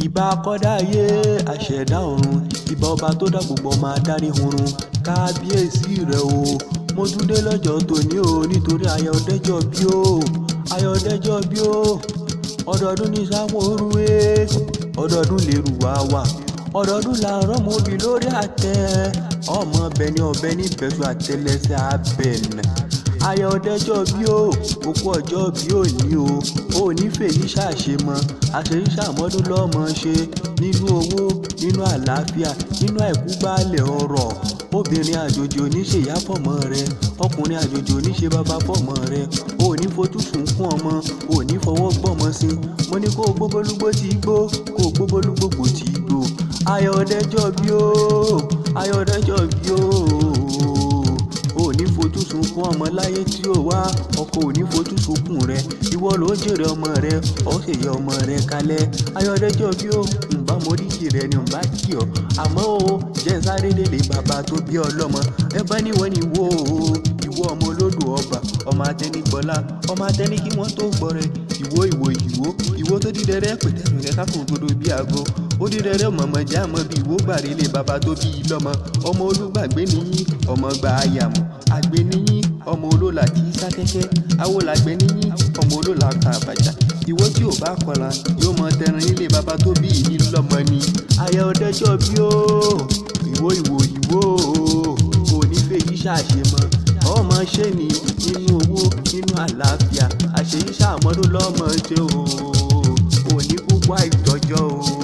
Ìbà akọ́dá ayé, àṣẹ̀dá ọ̀run, ìbà ọba tó dá gbogbo ọmọ adarí hunrun, kábíyèsí rẹ̀ o. Mo tún dé lọ́jọ́ tòní o nítorí Ayọ̀dẹ́jọ́ bí o, Ayọ̀dẹ́jọ́ bí o. Ọdọọdún ní sáwọn orúwé, ọdọọdún lèrú wá wà, ọdọọdún làárọ̀ mo bí lórí àtẹ. Ọmọ bẹni ọbẹ ní bẹ̀sù àtẹlẹsẹ̀ abẹ̀nà. Ayọ̀dẹ́jọ́ bí o, òkú ọjọ́ bí òní o, ò ní fèyí ṣàṣemọ, àṣeyí ṣàmọ́dún lọ́mọ ṣe nínú owó, nínú àlàáfíà, nínú àìkú baálẹ̀ ọrọ̀. Obìnrin àjòjì ò ní ṣe ìyá fọ́mọ rẹ, ọkùnrin àjòjì ò ní ṣe bàbá fọ́mọ rẹ. O ò ní fojú sunkún ọmọ, o ò ní fọwọ́ gbọ́mọ sin. Mo ní kó gbóbólúgbó tí gbó, kó gbóbólúgbògbò tí gbó. Ayọ̀dẹ́jọ́ bí o, Ayọ̀dẹ́jọ́ bí o. O ò ní fojú sunkún ọmọ láyé tí ó wá, ọkọ ò ní fojú sunkún rẹ. Ìwọ ló jèrè ọmọ rẹ, ó sì yẹ ọmọ rẹ kalẹ̀. Ayọ̀dẹ́jọ́ bí o, ǹbá moríkì rẹ ni ǹbá kí ọ. Àmọ́ o, jẹ́ n sáré délé bàbá tó bí ọ lọ́mọ. Ẹ bá ní wọ́n ní wo o, ìwọ ọmọ olódò ọba, ọmọ atẹnigbọlá, ọmọ atẹni kí wọ́n tó gbọ́rẹ. Ìwọ ìwò ìwò, ìwọ tó dídẹrẹ́ pẹ̀tẹ́nu rẹ kákùn dodo bí aago. Ó dídẹrẹ́ mọ̀mọ́ jẹ́ àmọ́ bí ìwọ gbàre lé bàbá tó bí i lọ́mọ. Ọmọ olúgbàgbé níyín, ọmọ gba àyàmú. Àgbẹ̀ níyín, ọmọ olólà tí í sá kẹ́kẹ́. Awolàgbẹ̀ níyín, ọmọ olólà kan àbàjá. Ìwọ tí ò bá kọlà yóò mọ tẹran nílé bàbá tó bí i lọ́mọ ni. Ayọ̀dẹ́jọ́ bí o, ìwọ ìwò ìwò o, ò ní fèyí ṣàṣemọ. Ọmọ ṣé ni nínú owó, nínú àlàáfíà, àṣeyí ṣàmọ́dún lọ́mọ ṣe o. Ò ní kúkú àìtọ́jọ́ o.